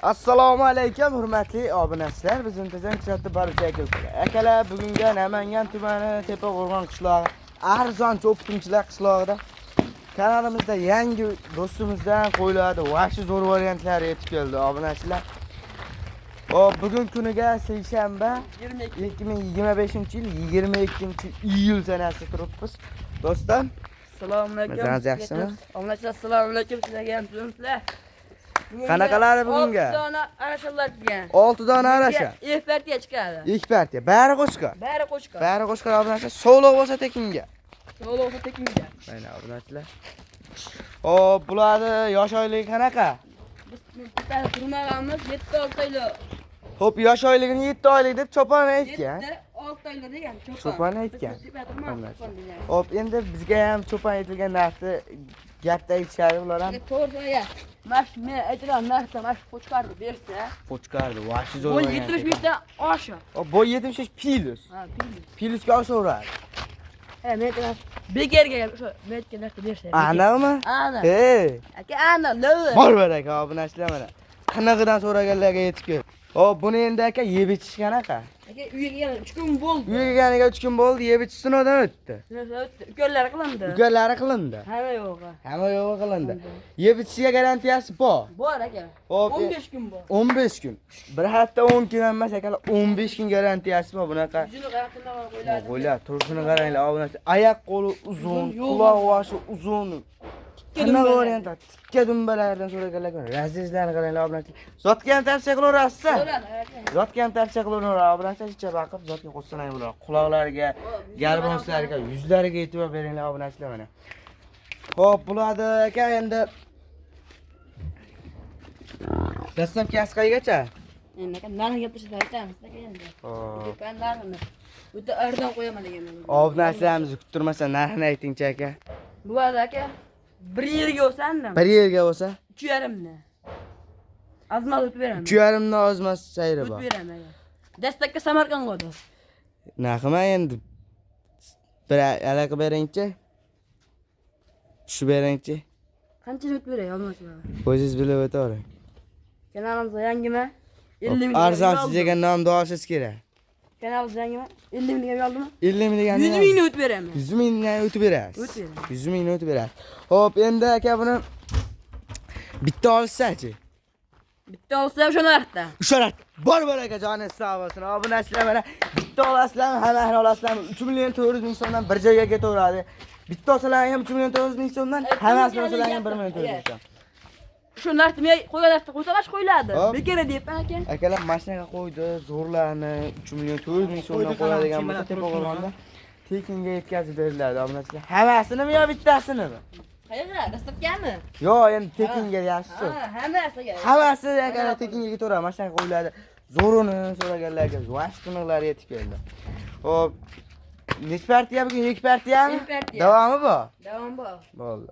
Assalomu alaykum hurmatli obunachilar. Bizni tezdan kuzatib boruvchi aka-ukalar. Akalar, bugungi Namangan tumani Tepaqo'rg'on qishlog'i, arzon cho'ptumchilar qishlog'ida kanalimizda yangi do'stimizdan qo'yiladi. Vahshiy zo'r variantlari yetib keldi obunachilar. Hop, bugun kuniga seshanba 2025-yil 22-iyul sanasi turibmiz. Do'stlar, Assalomu alaykum. Masangiz yaxshimi? Obunachilar, assalomu alaykum. Sizlarga ham tuzumsizlar. Qanaqalari bugunga? 6 dona arashalar kelgan. 6 dona arasha. Ilk partiya chiqadi. Ilk partiya. Bari qo'chqor. Bari qo'chqor. Bari qo'chqor obunachilar. Sovliq bo'lsa tekinga. Sog'liq bo'lsa tekinga. Mana obunachilar. Hop, bularni yosh oyligi qanaqa? Biz tepada turmaganmiz 7-6 oylik. Hop, yosh oyligini 7 oylik deb cho'pon aytgan. 7-6 oylik degan cho'pon. Cho'pon aytgan. Biz tepada turmaganmiz, cho'pon degan. Hop, endi bizga ham cho'pon aytilgan narxni gapda aytishadi ular ham. To'g'ri aka. Mana shu men aytgan narxda mana shu qo'chqorni bersa, Qo'chqorni vahshiy zo'r. bo'y 75 dan oshiq. Hop, bo'y 75 plus. Ha, pul. Plusga oshaveradi. Ha, men aytaman, bekorga o'sha men aytgan narxda bersa. Aniqmi? Aniq. Hey. Aka, aniq, lo'v. Bor baraka obunachilar mana. Qanaqadan so'raganlarga yetib kel. Hop, buni endi aka yeb ichish qanaqa? Aka, uyga kelgan 3 kun bo'ldi. Uyga kelganiga 3 kun bo'ldi, yeb ichish sinovdan o'tdi. Ukollari qilindi. Ukollari qilindi. Hamma yo'g'i. Hamma yo'g'i qilindi. Yeb ichishiga garantiyasi bor. Bor aka. Hop, 15 kun bor. 15 kun. Bir hafta 10 kun emas akalar, 15 kun garantiyasi bor bunaqa. Yuzini qarab qo'yiladi. Qo'ylar, turishini qaranglar, obunachi. Oyoq qo'li uzun, Uzun, yo'q. quloq boshi uzun. Tikka Qanaqa dumbalar. variant? Tikka dumbalardan so'raganlar razrezlarni qaranglar obunachi. Zotga ham tavsiya qilaverasiz. Bo'ladi aka. Zotga ham tavsiya qilaveradi obunachi, icha baqib zotga qo'shsalar ham bo'ladi. Quloqlariga, garbonslariga, yuzlariga e'tibor beringlar obunachilar mana. Xo'p, bularni aka endi dastlabki qaygacha? Endi aka narxi gapirishda aytamiz aka endi. Xo'p. Tepa narxini. O'ta arzon qo'yaman degan. Obunachilarimizni kuttirmasa narxini aytingchi aka. Bo'ladi aka. Bir yerga bo'lsa andan. Bir yerga bo'lsa 3,5 ni. Azmal o'tib beraman. 3,5 dan ozmas sayri O'tib bor. beraman aka. Dastakka Samarqandga o'tdi. Narximi endi bir aloqa beringchi. Tushib beringchi. Qancha o'tib beray obunachilar? O'zingiz bilib o'tavering. Kanalimizga yangimi? 50 ming. Arzon siz degan nomni olishingiz kerak. Kanalimizga yangimi? 50 ming degan oldimi? 50 ming degani 100 mingni o'tib beraman. 100 mingdan o'tib berasiz. O'tib beraman. 100 mingni o'tib berasiz. Xo'p, endi aka buni bitta olsa-chi. Bitta olsa o'sha narxda. O'sha bor bor aka joningiz sog' bo'lsin. Obunachilar mana bitta olasizlarmi, hammasini olasizlarmi? 3 million 400 ming so'mdan bir joyga ketaveradi. Bitta olsalar ham 3 million 400 ming so'mdan, hammasini olsalar ham 1 million 400 ming so'm. Shu narxni men qo'ygan narxda qo'ysa mana shu qo'yiladi. Hop. Bekor deyapman aka. Akalar mashinaga qo'ydi, zo'rlarni 3 million 400 ming so'mdan qo'yadigan bo'lsa Tepaqo'rg'onda tekinga yetkazib beriladi obunachilar. Hammasinimi yo bittasinimi? Qayerga? Dastlabkami? Yo'q, endi tekinga deyapsiz. Ha, hammasi aka. Hammasi akalar tekinga ketaveradi, mashinaga qo'yiladi. Zo'rini so'raganlarga vash tiniqlari yetib keldi. Xo'p, necha partiya bugun? 2 partiyami? Ikki partiya. Davomi bor. Davom bor. Bo'ldi.